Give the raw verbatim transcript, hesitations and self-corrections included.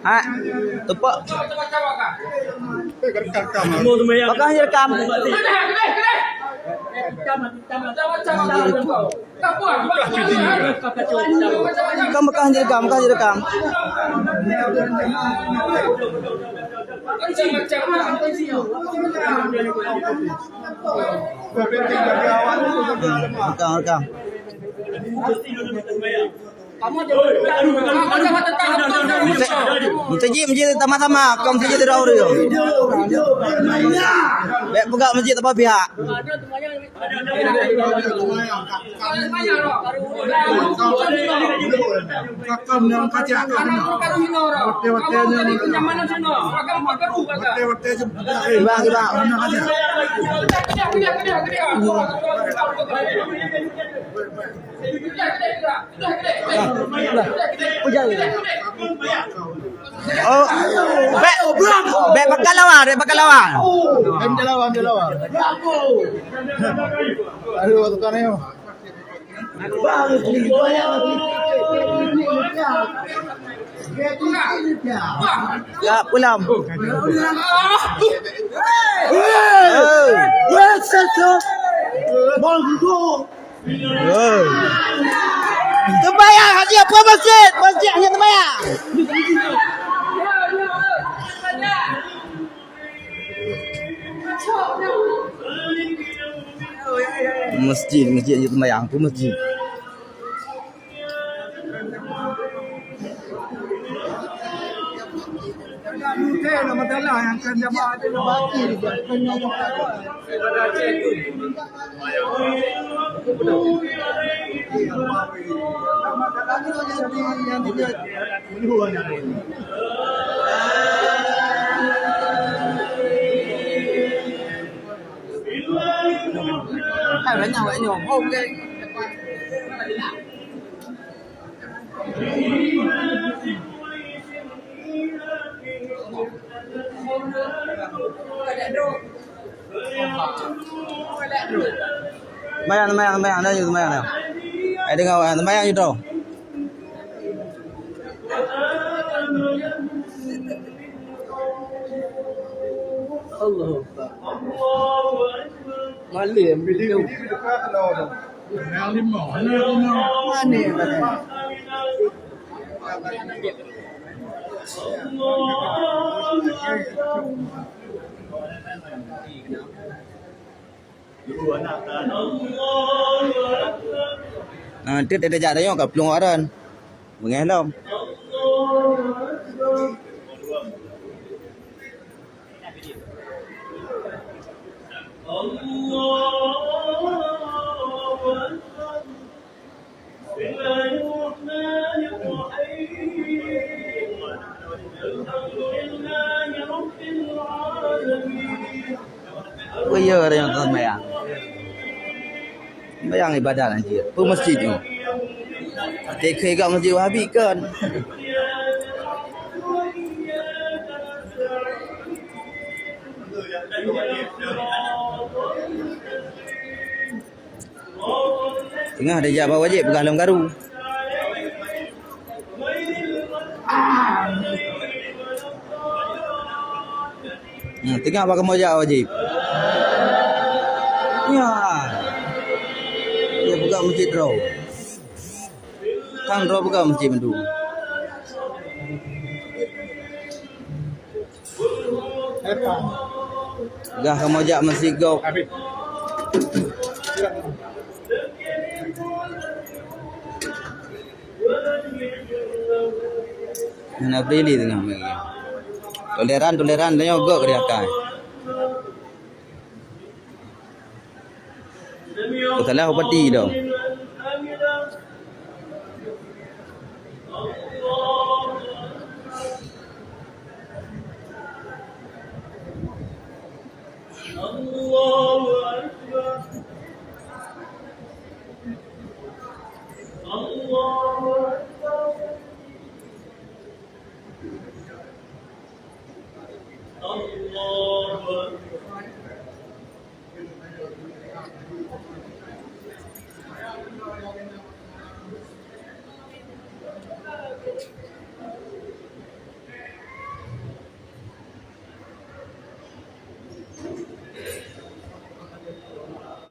Ha, teupok. Pakon jirekam. Kon pakon jirekam, pakon jirekam. Rekam, rekam. Meuseujid, meuseujid sama-sama, kon meuseujid sidroe ureueng. Bèk peugah meuseujid saboh pihak. Kiban, kiban. Oh, bèk, bèk pakon lawan, bèk pakon lawan. Em, dia lawan, dia lawan. Aduh, tukang ni. Ya, pulang. Hey! Hey! Hey! Sembahyang hanya apa masjid? Masjid hanya sembahyang. Masjid, masjid hanya sembahyang. Apa masjid? Sembahyang, sembahyang, sembahyang, dah, sembahyang, dah. Eh, dengar, sembahyang je tu. Allahu Akbar. Malèe ambil tu. Mana? Nah, nanti dia jak tayong kat Plueng Waran. Bengeh lom. Peue ya nyang teumeubayang? Bayang ibadat anjir. Peue masjid nyoe? Até keu gak masjid Wahabi kan? Teungoh dijak bak wajéb peugah lom karu. Hmm, teungoh bak kamoe jak wajéb. Ya. Ya, peugah masjid droe. Kan droe peugah masjid mandum. Gah kamoe jak masjid gob. Hana Aprili teungoh lagi. Toleran, toleran, tanyoe gok keudroe. Peusalah upati dong.